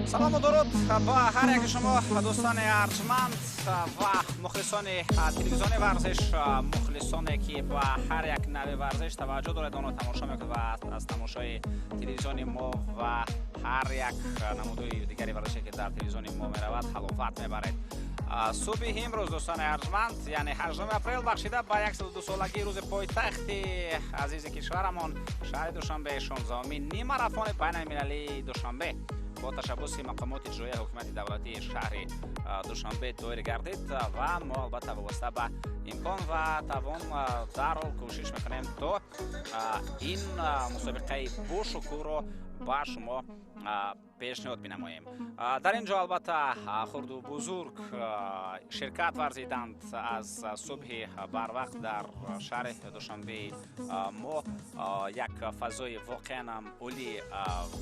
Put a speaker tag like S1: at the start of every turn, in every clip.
S1: Салому дуруд ба ҳар яки шумо, дӯстони арҷманд ва мухлисони телевизиони варзиш, мухлисоне ки ба ҳар як нави варзиш таваҷҷӯҳ доред, онро тамошо мекунед ва аз тамошои телевизиони мо ва ҳар як намудои дигари варзише ки дар телевизиони мо меравад, ҳаловат мебаред. Субҳи имрӯз, дӯстони арҷманд, яъне 8 апрел, бахшида ба 102-солагии рӯзи пойтахти азизи кишварамон, шаҳри Душанбе, 16-умин ниммарафони байналмилалии Душанбе бо ташаббуси мақомоти иҷроияи ҳукумати давлатии шаҳри Душанбе доир гардид ва мо албатта вобаста ба имкон ва тавон дарҳол кӯшиш мекунем, то ин мусобиқаи бошукӯҳро ба шумо пешниҳод бинамоем. Дар ин ҷо албатта хурду бузург ширкат варзиданд. Аз субҳи барвақт дар шаҳри Душанбеи мо як фазои воқеан олии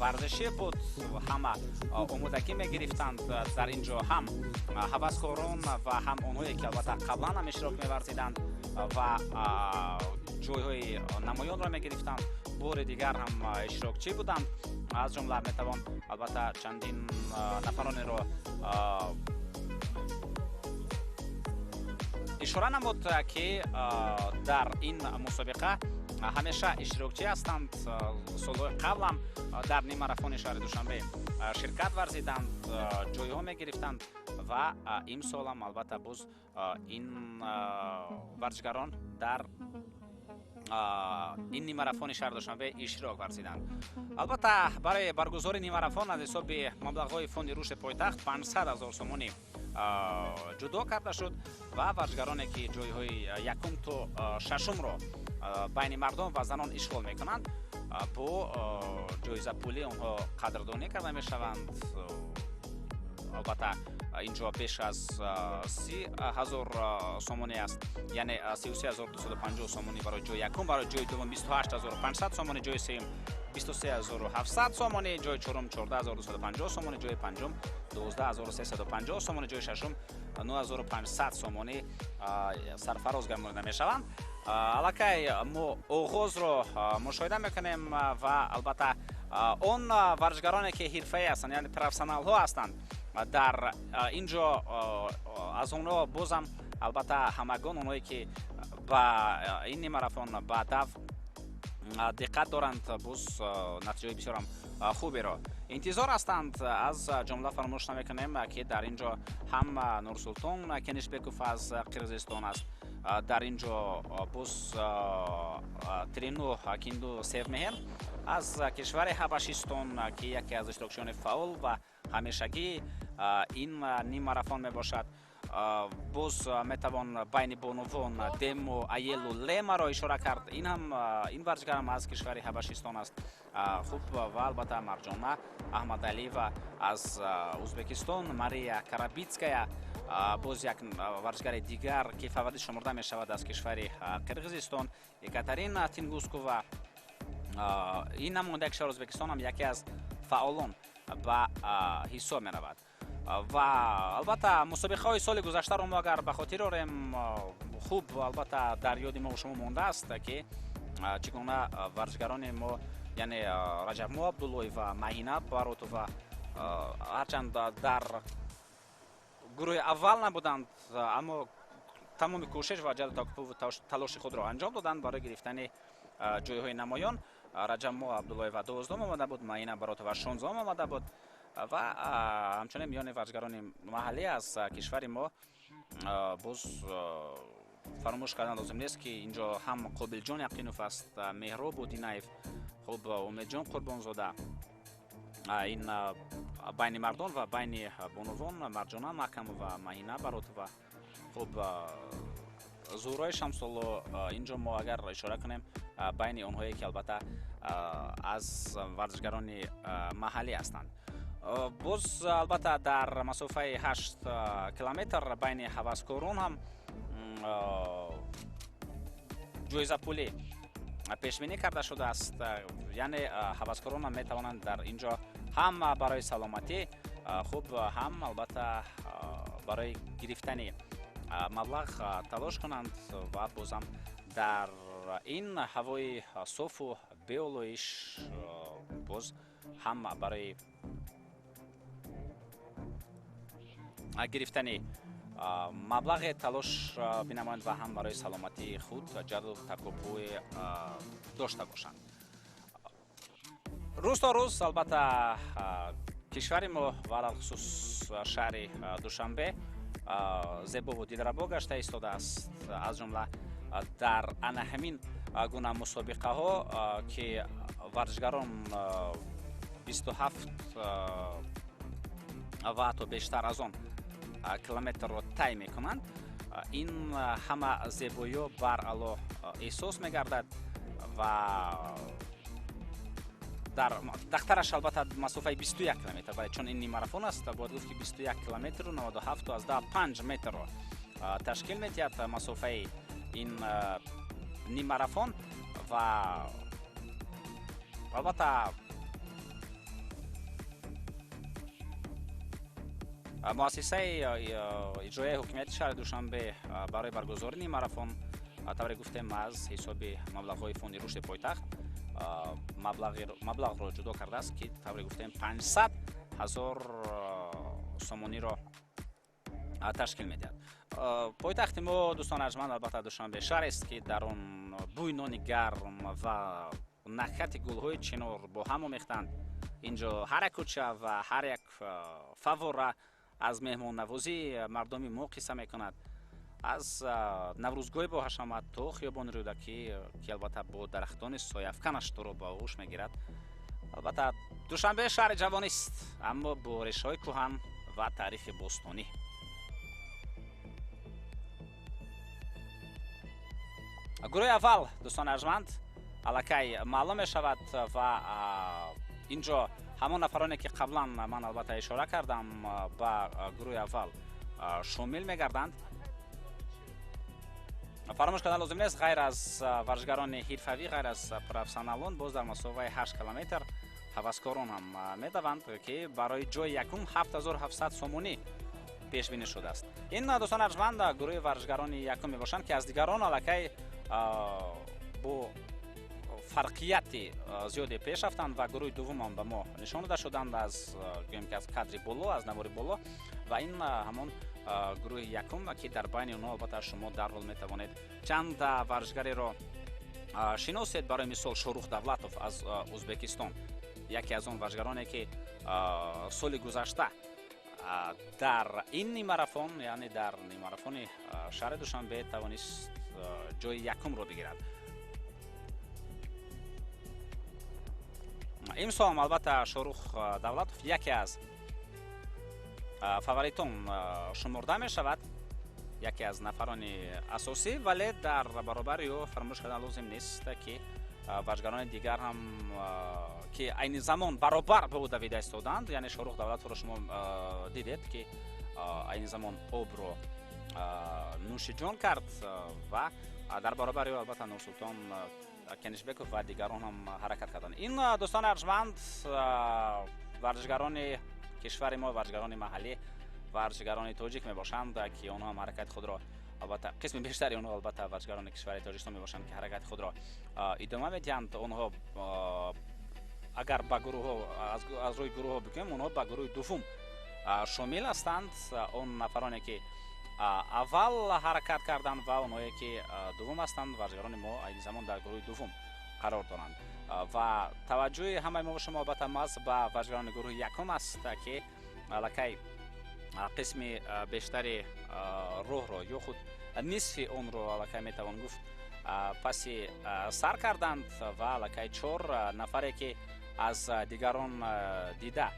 S1: варзишӣ буд. Ҳама омодагӣ мегирифтанд. Дар ин ҷо ҳам ҳаваскорон ва ҳам онҳое ки албатта қаблан ҳам иштирок меварзиданд ва ҷойҳои намоёнро мегирифтанд, бори дигар ҳам иштирокчӣ буданд. Аз ҷумла метавон албатта чандин нафаронеро ишора намуд, ки дар ин мусобиқа ҳамеша иштирокчӣ ҳастанд. Солҳои қаблам дар ниммарафони шаҳри Душанбе ширкат варзиданд, ҷойҳо мегирифтанд ва имсолам албатта боз ин варзишгарон дар ин ниммарафони шаҳри Душанбе иштирок варзиданд. Албатта барои баргузории ниммарафон аз ҳисоби маблағҳои фонди рушди пойтахт 500 ҳазор сомонӣ ҷудо карда шуд ва варзишгароне ки ҷойҳои якум то шашумро байни мардон ва занон ишғол мекунанд, бо ҷоизапулӣ онҳо қадрдонӣ карда мешаванд. Албатта инҷо беш аз 30 ҳазор сомонӣ аст, яъне 33,250 сомонӣ барои ҷои якум, барои ҷои дуввум 28,500 сомонӣ, ҷои сеюм 23,700 сомонӣ, ҷои чорум 14,250 сомонӣ, ҷои панҷум 12,350 сомонӣ, ҷои шашум 9,500 сомонӣ сарфароз гардонида мешаванд. Аллакай мо оғозро мушоҳида мекунем ва албатта он варзишгароне ки ҳирфаӣ ҳастанд, яъне профессионалҳо ҳастанд, дар ин ҷо аз онҳо бозам албатта ҳамагон онҳое ки ба ин ниммарафон ба дав диққат доранд, боз натиҷаҳои бисёрам хуберо интизор ҳастанд. Аз ҷумла фаромӯш намекунем, ки дар ин ҷо ҳам Нурсултон Кенишбеков аз Қирғизистон аст, дар ин ҷо боз Трину Кинду Севмеҳер аз кишвари Ҳабашистон, ки яке аз иштирокчиёни фаъол ва ҳамешагии ин ниммарафон мебошад. Боз метавон байни бонувон Демо Аелу Лемаро ишора кард. Ин ҳам, ин варзишгарам аз кишвари Ҳабашистон аст. Хуб, ва албатта Марҷона Аҳмадалиева аз Ӯзбекистон, Мария Карабитская, боз як варзишгари дигар ки фаворит шумурда мешавад аз кишвари Қирғизистон, Екатерина Тингускова. Ин намояндаи кишвари Ӯзбекистон ҳам яке аз фаъолон ба ҳисоб меравад. Ва албатта мусобиқаҳои соли гузаштаро мо агар ба хотир орем, хуб, албатта дар ёди мо шумо мондааст, ки чӣ гуна варзишгарони мо, яъне Раҷабмо Абдуллоев ва Маҳина Баротова, ҳарчанд дар гурӯҳи аввал набуданд, аммо тамоми кӯшиш ва ҷаҳду талоши худро анҷом доданд барои гирифтани ҷойҳои намоён. Раҷабмо Абдуллоева 12-ум омада буд, Маҳина Баротова 16-ум омада буд ва ҳамчунин миёни варзишгарони маҳаллӣ аз кишвари мо боз фаромӯш кардан лозим нест, ки инҷо ҳам Қобилҷон Яқинов аст, Меҳроб Удинаев, хуб, Умедҷон Қурбонзода, ин байни мардон ва байни бонувон Марҷона Маҳкамова, Маҳина Баротова, хуб, Зуҳрои Шамсулло. Инҷо мо агар ишора кунем байни онҳое ки албатта аз варзишгарони маҳаллӣ ҳастанд. Боз албатта дар масофаи 8 километр байни ҳаваскорон ҳам ҷоизапулӣ пешбинӣ карда шудааст, яъне ҳаваскорон ҳам метавонанд дар ин ҷо ҳам барои саломатӣ, хуб, ҳам албатта барои гирифтани маблағ талош кунанд ва бозам дар ин ҳавои софу беолоиш боз ҳам барои гирифтани маблағе талош бинамоянд ва ҳам барои саломатии худ ҷаду такопӯи дошта бошанд. Рӯз то рӯз албатта кишвари мо ва алалхусус шаҳри Душанбе зебову дилрабо гашта истодааст, аз ҷумла дар ана ҳамин гуна мусобиқаҳо, ки варзишгарон 27 ва ҳатто бештар аз он километрро тай мекунанд. Ин ҳама зебоиҳо баръало эҳсос мегардад ва дар дахтараш албатта масофаи 21 километр, вале чун ин нимарафон аст, бояд гуфт, ки 21 километру 97,5 метрро ташкил медиҳад масофаи ин нимарафон. Ва албатта муассисаи иҷроияи ҳукумияти шаҳри Душанбе барои баргузории нимарафон, тавре гуфтем, аз ҳисоби маблағҳои фонди рушди пойтахт маблағро ҷудо кардааст, ки тавре гуфтем 500 ҳазор сомониро ташкил медиҳад. Пойтахти мо, дӯстони арҷманд, албатта Душанбе шаҳрест, ки дар он бӯи нони гарм ва накҳати гулҳои чинор бо ҳам омехтанд. Инҷо ҳар як кӯча ва ҳар як фаввора аз меҳмоннавозии мардуми мо қисса мекунад, аз наврӯзгоҳи боҳашамат то хиёбони Рӯдакӣ, ки албатта бо дарахтони сояафканаш туро ба оғӯш мегирад. Албатта Душанбе шаҳри ҷавонист, аммо бо решаҳои кӯҳан ва таърихи бостонӣ. Гурӯҳи аввал, дӯстони арҷманд, аллакай маълум мешавад ва инҷо ҳамон нафароне, ки қаблан ман албатта ишора кардам, ба гурӯҳи аввал шомил мегарданд. Фаромӯш кардан лозим нест, ғайр аз варзишгарони ҳирфавӣ, ғайр аз профессионалон, боз дар масофаи 8 километр ҳаваскорон ҳам медаванд, ки барои ҷои якум 7700 сомонӣ пешбинӣ шудааст. Ин, дӯстони арҷманд, гурӯҳи варзишгарони якум мебошанд, ки аз дигарон аллакай бо фарқияти зиёде пеш рафтанд ва гурӯҳи дуввумам ба мо нишон дода шуданд аз, гӯем ки, аз кадри боло, аз навори боло. Ва ин ҳамон гурӯҳи якум, ки дар байни онҳо албатта шумо дарҳол метавонед чанд варзишгареро шиносед. Барои мисол, Шорух Давлатов аз Ӯзбекистон, яке аз он варзишгароне, ки соли гузашта дар ин нимарафон, яъне дар нимарафони шаҳри Душанбе, тавонист ҷои якумро бигирад. Имсолам албатта Шорух Давлатов яке аз фаворитон шуморда мешавад, яке аз нафарони асосӣ, вале дар баробари ӯ фаромӯш кардан лозим нест, ки варзишгарони дигар ҳам, ки айни замон баробар ба ӯ давида истоданд. Яъне Шорух Давлатовро шумо дидед, ки айни замон обро нӯшиҷон кард ва дар баробари ӯ албатта Нурсултон Кенишбеков ва дигарон ҳам ҳаракат карданд. Ин, дӯстони арҷманд, варзишгарони кишвари мо, варзишгарони маҳаллӣ, варзишгарони тоҷик мебошанд, ки онҳо ҳам ҳаракати худро, албатта қисми бештари онҳо албатта варзишгарони кишвари Тоҷикистон мебошанд, ки ҳаракати худро идома медиҳанд. Онҳо агар ба гурӯҳҳо, аз рӯи гурӯҳҳо бигӯем, онҳо ба гурӯҳи дуввум шомил ҳастанд. Он нафароне, ки аввал ҳаракат карданд, ва онҳое, ки дуввум ҳастанд, варзишгарони мо айни замон дар гурӯҳи дуввум қарор доранд. Ва таваҷҷӯҳи ҳамаи мо шумо албатта маҳз ба варзишгарони гурӯҳи якум аст, ки аллакай қисми бештари роҳро ё худ нисфи онро аллакай метавон гуфт паси сар карданд ва аллакай чор нафаре, ки аз дигарон дида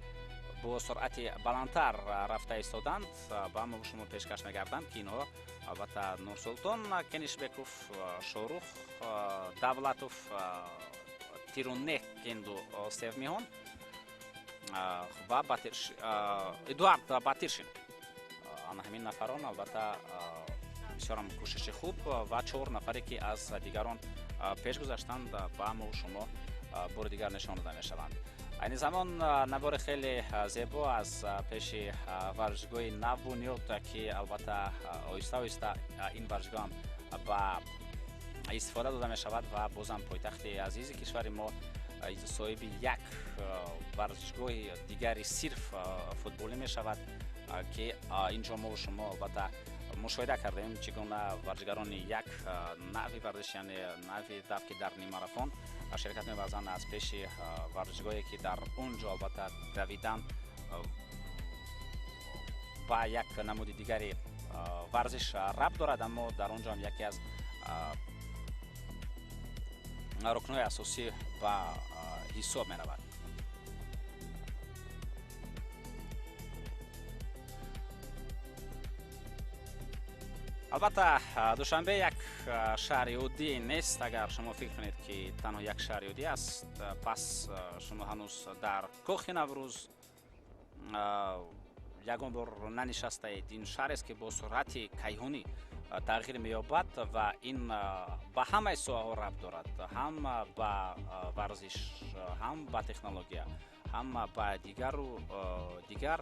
S1: бо суръати баландтар рафта истоданд, ба мо шумо пешкаш мегарданд, ки инҳо албатта Нурсултон Кенишбеков, Шорух Давлатов, Тирунех Кенду Севмиҳон ва Эдуард Батиршин. Ана ҳамин нафарон албатта бисёрам кӯшиши хуб ва чор нафаре, ки аз дигарон пеш гузаштанд, ба мо шумо бори дигар нишон дода мешаванд. Айни замон навори хеле зебо аз пеши варзишгоҳи навбунёд, ки албатта оҳиста оҳиста ин варзишгоҳам ба истифода дода мешавад ва бозам пойтахти азизи кишвари мо соҳиби як варзишгоҳи дигари сирф футболӣ мешавад. ки инҷо мо шумо албатта мушоҳида кардем, чӣ гуна варзишгарони як навъи варзиш, яъне навъи дав, ки дар ниммарафон ширкат меварзанд, аз пеши варзишгоҳе ки дар он ҷо албатта давидан ба як намуди дигари варзиш рабт дорад, аммо дар он ҷо ҳам яке аз рукнҳои асосӣ ба ҳисоб меравад. Албатта, Душанбе як шаҳри оддӣ нест. Агар шумо фикр кунед, ки танҳо як шаҳри оддӣ аст, пас шумо ҳанӯз дар кохи Наврӯз ягон бор нанишастаед. Ин шаҳрест, ки бо суръати кайҳонӣ тағйир меёбад ва ин ба ҳамаи соҳаҳо рабт дорад, ҳам ба варзиш, ҳам ба технология, ҳам ба дигару дигар.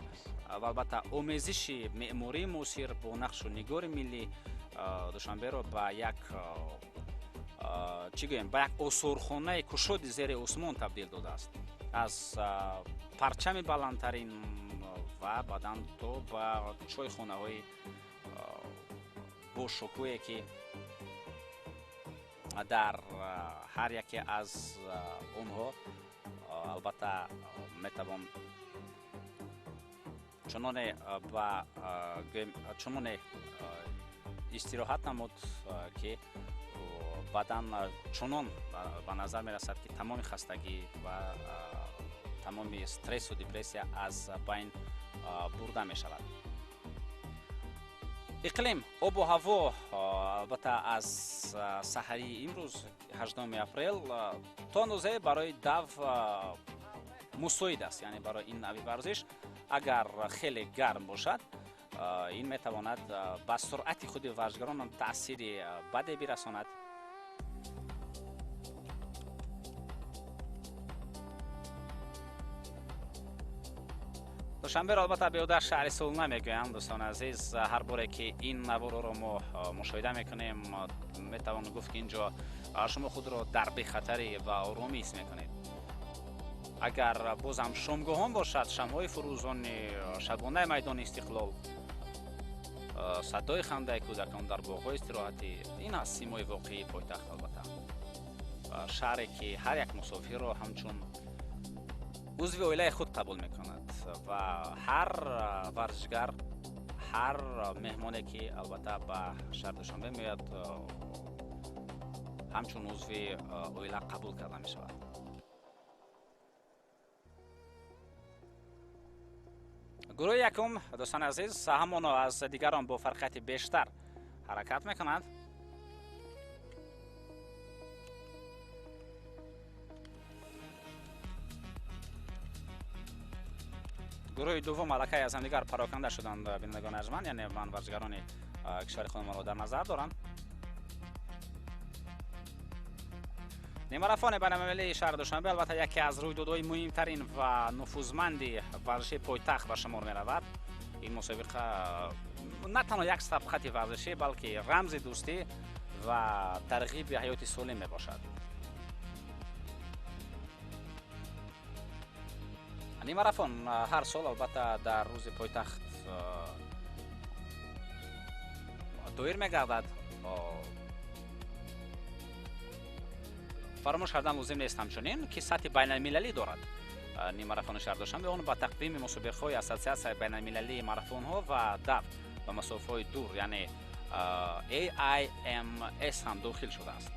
S1: Ва албатта омезиши меъмории муосир бо нақшу нигори миллӣ Душанберо ба як, чӣ гӯем, ба як осорхонаи кушоди зери осмон табдил додааст, аз парчами баландтарин ва баъдан то ба чойхонаҳои бошукӯҳе, ки дар ҳар яке аз онҳо албатта метавон чуноне ба чуноне истироҳат намуд, ки баъдан чунон ба назар мерасад, ки тамоми хастагӣ ва тамоми стрессу депрессия аз байн бурда мешавад. Иқлим, обу ҳаво албатта аз саҳарии имрӯз, 8 апрел, то андозае барои дав мусоид аст, яъне барои ин навъи варзиш. Агар хеле гарм бошад, ин метавонад ба суръати худи варзишгарон таъсири баде бирасонад. Душанберо албатта беҳуда шаҳри сулҳ намегӯям, дӯстони азиз. Ҳар боре ки ин наворро мо мушоҳида мекунем, метавон гуфт, ки инҷо шумо худро дар бехатарӣ ва оромӣ ҳис мекунед. Агар бозам шомгоҳон бошад, шамъҳои фурӯзони шабонаи майдони Истиқлол, садои хандаи кӯдакон дар боғҳои истироҳатӣ, ин аст симои воқеии пойтахт. Албатта, шаҳре ки ҳар як мусофирро ҳамчун узви оилаи худ қабул мекунад ва ҳар варзишгар, ҳар меҳмоне, ки албатта ба шаҳри Душанбе меояд, ҳамчун узви оила қабул карда мешавад. Гурӯҳи якум, дӯстони азиз, ҳамоно аз дигарон бо фарқияти бештар ҳаракат мекунанд. Гурӯҳи дуввум аллакай аз ҳамдигар пароканда шуданд, бинандагони арҷманд, яъне ман варзишгарони кишвари худамонро дар назар дорам. Нимарафони байналмилалии шаҳри Душанбе албатта яке аз рӯйдодҳои муҳимтарин ва нуфузманди варзиши пойтахт ба шумор меравад. Ин мусобиқа на танҳо як сабқати варзишӣ, балки рамзи дӯстӣ ва тарғиби ҳаёти солим мебошад. Нимарафон ҳар сол албатта дар рӯзи пойтахт доир мегардад. Фаромӯш кардан лозим нест ҳамчунин, ки сатҳи байналмилалӣ дорад нимарафони шаҳри Душанбе. Он ба тақвими мусобиқаҳои Ассотсиатсияи байналмилалии марафонҳо ва дав ба масофаҳои дур, яъне AIMS ҳам дохил шудааст.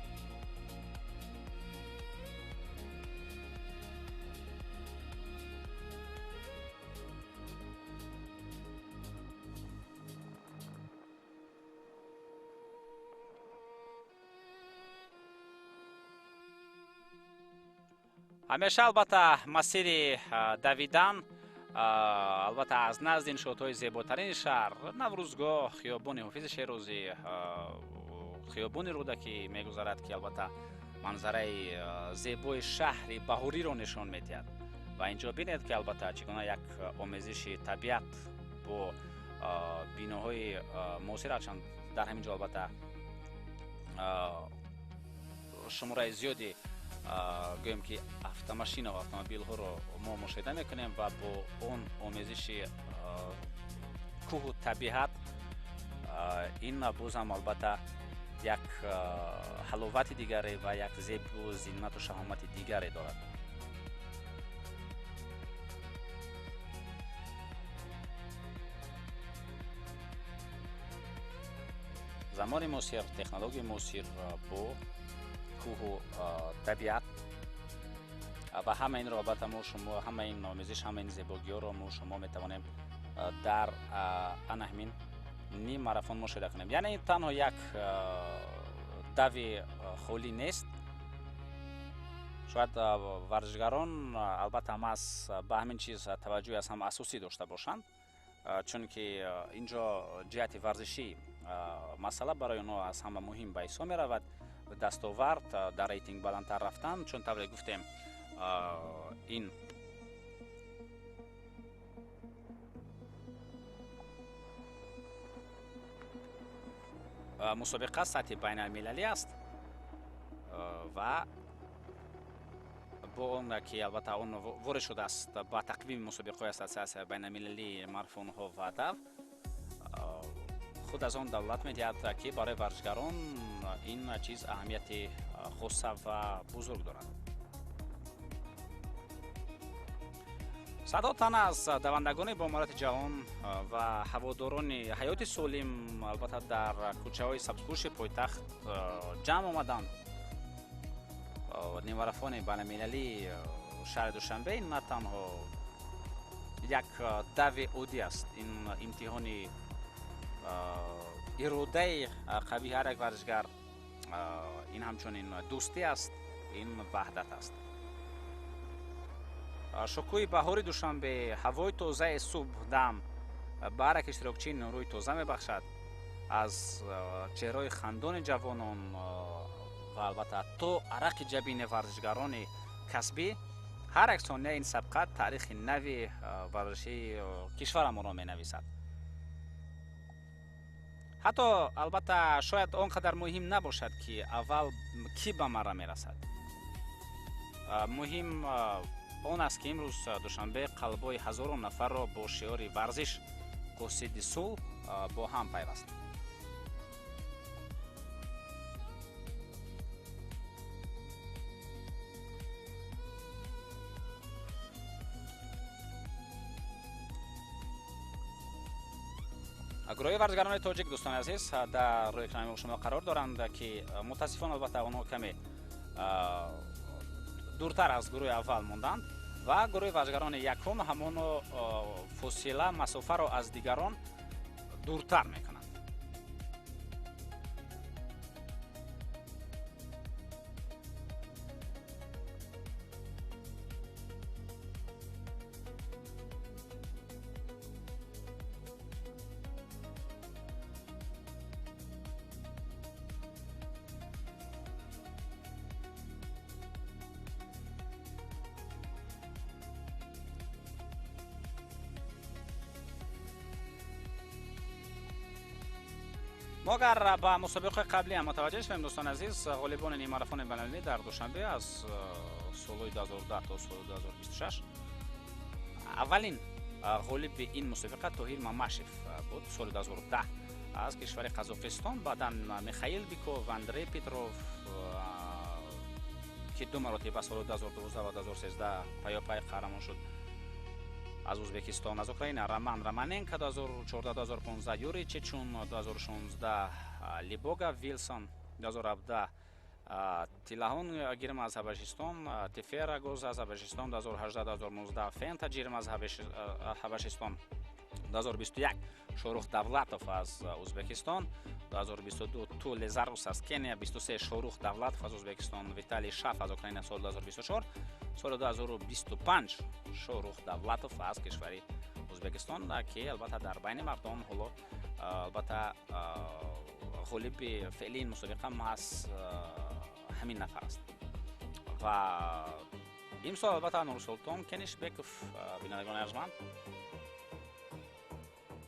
S1: Ҳамеша албатта масири давидан албатта аз назди иншоотҳои зеботарини шаҳр, Наврӯзгоҳ, хиёбони Ҳофизи Шерозӣ, хиёбони Рӯдакӣ мегузарад, ки албатта манзараи зебои шаҳри баҳориро нишон медиҳад. Ва инҷо бинед, ки албатта чӣ гуна як омезиши табиат бо биноҳои муосир, ҳарчанд дар ҳамин ҷо албатта шумораи зиёди, гӯем ки, автомашина ва автомобилҳоро мо мушоҳида мекунем ва бо он омезиши кӯҳу табиат, ин боз ҳам албатта як ҳаловати дигаре ва як зебу зинату шаҳомати дигаре дорад. Замони муосир, технологияи муосир бо кӯҳу табиат ва ҳама инро албатта мо шумо, ҳама ин омезиш, ҳама ин зебогиҳоро мо шумо метавонем дар ана ҳамин ним марафон мушоҳида кунем. Яъне ин танҳо як дави холӣ нест. Шояд варзишгарон албатта маҳз ба ҳамин чиз таваҷҷӯҳи аз ҳама асосӣ дошта бошанд, чунки инҷо ҷиҳати варзишӣ масъала барои онҳо аз ҳама муҳим ба ҳисоб меравад. Дастовард дар рейтинг баландтар рафтан, чун тавре гуфтем, ин мусобиқа сатҳи байналмилалӣ аст ва бо он ки албатта он ворид шудааст ба тақвими мусобиқаҳои ассотсиатсияи байналмилалии марафонҳо ва дав, худ аз он давлат медиҳад, ки барои варзишгарон ин чиз аҳамияти хоса ва бузург дорад. Садҳо тан аз давандагони бомарати ҷаҳон ва ҳаводорони ҳаёти солим албатта дар кӯчаҳои сабзпӯши пойтахт ҷамъ омаданд. Ниммарафони байналмилалии шаҳри Душанбе на танҳо як дави оддӣ аст, ин имтиҳони иродаи қавии ҳар як варзишгар, ин ҳамчунин дӯстӣ аст, ин ваҳдат аст. Шукӯҳи баҳори Душанбе, ҳавои тозаи субҳдам ба ҳар як иштирокчӣ нурӯи тоза мебахшад. Аз чеҳраҳои хандони ҷавонон ва албатта то арақи ҷабини варзишгарони касбӣ, ҳар як сонияи ин сабқат таърихи нави варзишии кишварамонро менависад. Ҳатто албатта шояд он қадар муҳим набошад, ки аввал кӣ ба марра мерасад. Муҳим он аст, ки имрӯз Душанбе қалбҳои ҳазорон нафарро бо шиори варзиш қосиди сулҳ бо ҳам пайваст. Гурӯҳи варзишгарони тоҷик, дӯстони азиз, дар рӯи экрани шумо қарор доранд, ки мутаассифона албатта онҳо каме дуртар аз гурӯҳи аввал монданд ва гурӯҳи варзишгарони якум ҳамоно фосила, масофаро аз дигарон дуртар мекунанд. Мо агар ба мусобиқаи қаблӣ ҳам мутаваҷҷеҳ шавем, дӯстони азиз, ғолибони ниммарафони байналмилалӣ дар Душанбе аз солҳои 2010 то соли 2026, аввалин ғолиби ин мусобиқа Тоҳир Мамашев буд соли 2010 аз кишвари Қазоқистон, баъдан Михаил Биков, Андрей Петров, ки ду маротиба соли 2012 ва 2013 паёпай қаҳрамон шуд аз Ӯзбекистон, аз Украина Роман Романенко 2014-2015, Юрий Чечун 2016, Либога Вилсон 2017, Тилаҳон Гирма аз Ҳабашистон, Тефера Гоз аз Ҳабашистон 2018-2019, Фента Ҷирма аз Ҳабашистон 2021, Шорух Давлатов аз Ӯзбекистон 2022, Ту Лезарус аз Кения 23, Шорух Давлатов аз Ӯзбекистон, Виталий Шаф аз Украина соли 2024, соли 2025 Шорух Давлатов аз кишвари Ӯзбекистон, ки албатта дар байни мардон ҳоло албатта ғолиби феълии ин мусобиқа маҳз ҳамин нафар аст. Ва имсол албатта Нурсултон Кенишбеков, бинандагони арҷманд,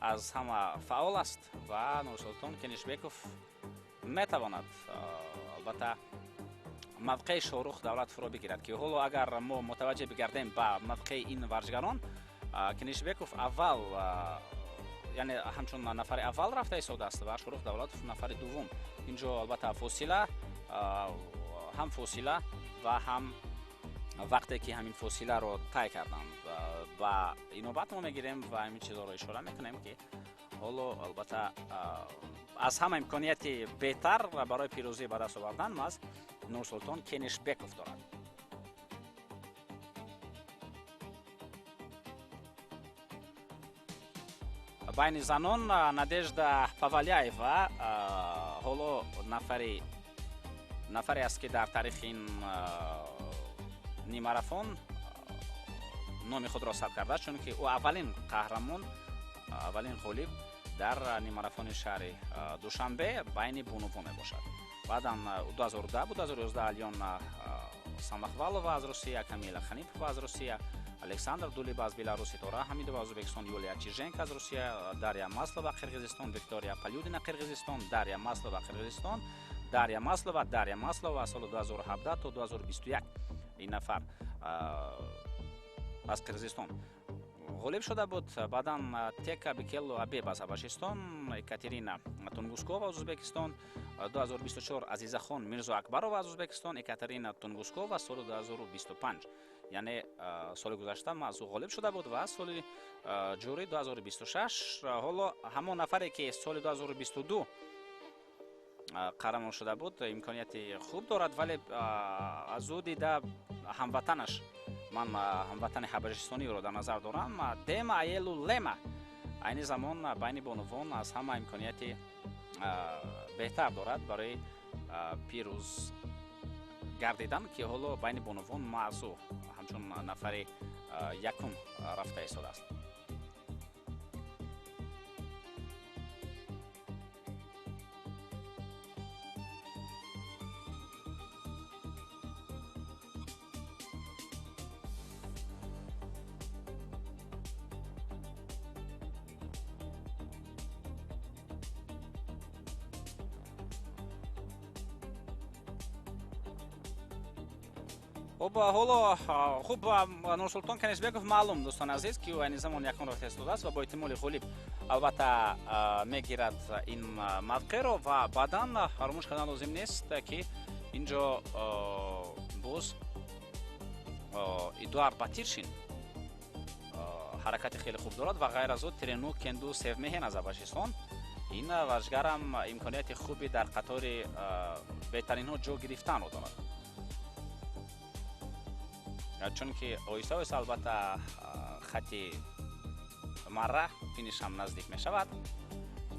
S1: аз ҳама фаъол аст ва Нурсултон Кенишбеков метавонад албатта мавқеи Шорух Давлатовро бигирад, ки ҳоло агар мо мутаваҷҷеҳ бигардем ба мавқеи ин варзишгарон, Кенишбеков аввал Яъне ҳамчун нафари аввал рафта истодааст ва Шоҳрух Давлатов нафари дуввум. Инҷо албатта фосила, ҳам фосила ва ҳам вақте ки ҳамин фосиларо тай карданд ба инобат мо мегирем ва ҳамин чизҳоро ишора мекунем, ки ҳоло албатта аз ҳама имконияти беҳтар барои пирӯзӣ ба даст овардан маз Нурсултон Кенишбеков дорад. Байни занон Надежда Паваляева ҳоло нафаре аст, ки дар таърихи ин нимарафон номи худро сабт кардааст, чунки ӯ аввалин қаҳрамон, аввалин ғолиб дар нимарафони шаҳри Душанбе байни бонувон мебошад. Баъдан 2010 буд, 2011 Алёна Самохвалова аз Русия, Камила Ханипова аз Русия, Александр Дулиба аз Беларус, Ситора Ҳамидова аз Ӯзбекистон, Юлия Чиженко аз Русия, Дарья Маслова Қирғизистон, Виктория Палюдина Қирғизистон, Дарья Маслова Қирғизистон, Дарья Маслова, Дарья Маслова соли 2017 то 2021 ин нафар аз Қирғизистон ғолиб шуда буд. Баъдан Тека Бикелло Абеб аз Ҳабашистон, Екатерина Тунгускова аз Ӯзбекистон, 2024 Азизахон Мирзоакбарова аз Ӯзбекистон, Екатерина Тунгускова соли 2025, яъне соли гузашта аз ӯ ғолиб шуда буд ва соли ҷорӣ 2026 ҳоло ҳамон нафаре, ки соли 2022 қаҳрамон шуда буд, имконияти хуб дорад, вале аз ӯ дида ҳамватанаш, ман ҳамватани ҳабашистониро дар назар дорам, Дема Аелу Лема айни замон байни бонувон аз ҳама имконияти беҳтар дорад барои пирӯз гардидан, ки ҳоло байни бонувон маъзу ҳамчун нафари якум рафта истодааст. Хуб, ҳоло хуб Нурсултон Кенишбеков маълум, дӯстони азиз, ки ӯ айни замон якум рафта истодааст ва бо эҳтимоли ғолиб албатта мегирад ин мавқеъро ва баъдан фаромӯш кардан лозим нест, ки инҷо боз Эдуард Батиршин ҳаракати хеле хуб дорад ва ғайр аз ӯ Терену Кенду Севмеҳен аз Ҳабашистон. Ин варзишгарам имконияти хуби дар қатори беҳтаринҳо ҷо гирифтанро дорад, чунки оҳиста оҳиста албатта хати марра финиш ҳам наздик мешавад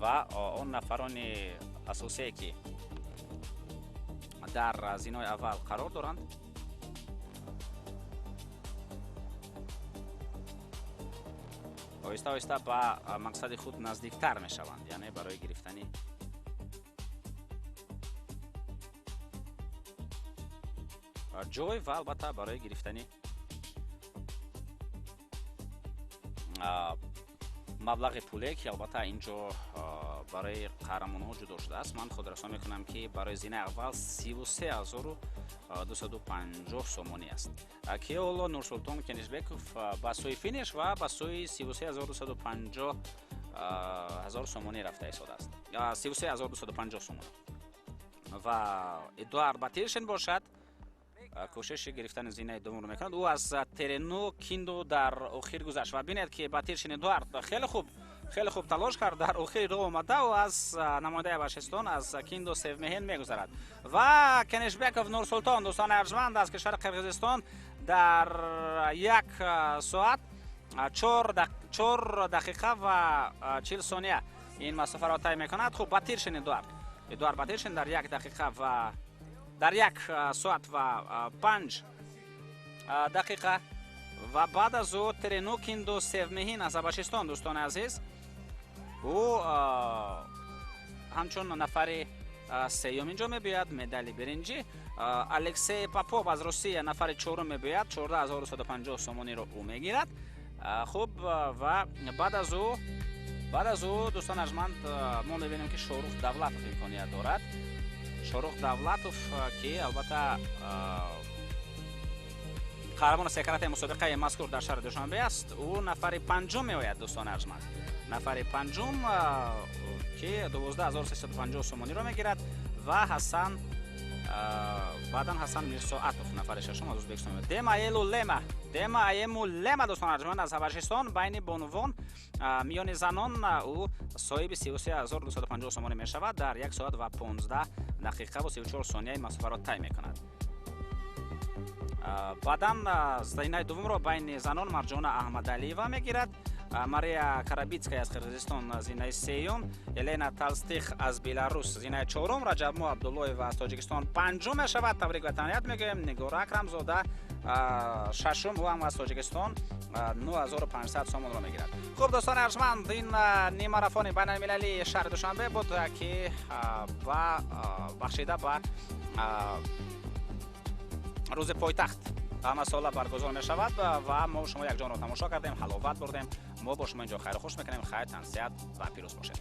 S1: ва он нафарони асосие, ки дар зинои аввал қарор доранд, оҳиста оҳиста ба мақсади худ наздиктар мешаванд, яъне барои гирифтани ҷой ва албатта барои гирифтани маблағи пуле, ки албатта инҷо барои қаҳрамонҳо ҷудо шудааст. Ман худрасон мекунам, ки барои зинаи аввал 33,250 сомонӣ аст, ки ҳоло Нурсултон Кенишбеков ба сӯи финиш ва ба сӯи 33,250 ҳазор сомонӣ рафта истодааст, 33,250 сомонӣ. Ва Эдуард Батиршин бошад кӯшиши гирифтани зинаи дуввумро мекунад. Ӯ аз Терену Кинду дар охир гузашт ва бинед, ки Батиршин Эдуард хеле хуб, хеле хуб талош кард, дар охири роҳ омада ӯ аз намояндаи Ҳабашистон, аз Кинду Севмеҳен мегузарад. Ва Кенишбеков Нурсултон, дӯстони арҷманд, аз кишвари Қирғизистон дар як соат 4 дақиқа ва 40 сония ин масофаро тай мекунад. Хуб, Батиршин Эдуард, Эдуард Батиршин дар як дақиқа ва дар як соат ва 5 дақиқа ва баъд аз ӯ Терену Кинду Севмеҳин аз Ҳабашистон, дӯстони азиз, ӯ ҳамчун нафари сеюм инҷо мебиёяд, медали биринҷӣ. Алексей Попов аз Русия нафари чорум мебиёяд, 14,150 сомониро ӯ мегирад. Хуб, ва баъд аз ӯ дӯстон арҷманд, мо мебинем, ки Шоҳрух Давлатов имконият дорад. Шоҳрух Давлатов, ки албатта қаҳрамони секретаи мусобиқаи мазкур дар шаҳри Душанбе аст, ӯ нафари панҷум меояд, дӯстони арҷманд, Нафари панҷум, ки 12 350 сомониро мегирад, ва Ҳасан, баъдан Ҳасан Мирсоатов, нафари шашум, аз Ӯзбекистон. Дема Елу Лема, Дема Аему Лема, дӯстон арҷманд, аз Ҳабашистон байни бонувон, миёни занон ӯ соҳиби 33 250 сомонӣ мешавад. Дар 1 соат ва 15 дақиқаву 34 сонияи масофаро тай мекунад. Баъдан зинаи дуввумро байни занон Марҷона Аҳмадалиева мегирад. Мария Карабицкая аз Қирғизистон зинаи сеюм, Елена Талстих аз Беларус зинаи чорум, Раҷабмо Абдуллоева аз Тоҷикистон панҷум мешавад. Табрик ва таҳният мегӯем. Нигора Акрамзода шашум, ӯ ҳам аз Тоҷикистон, 9500 сомонро мегирад. Хуб, дӯстони арҷманд, ин ниммарафони байналмилалии шаҳри Душанбе буд, ки ба бахшида ба рӯзи пойтахт ҳамасола баргузор мешавад ва мо шумо якҷонро тамошо кардем, ҳаловат бурдем. Мо бо шумо инҷо хайру хуш мекунем. Хайр, тансиҳат ва пирӯз бошед.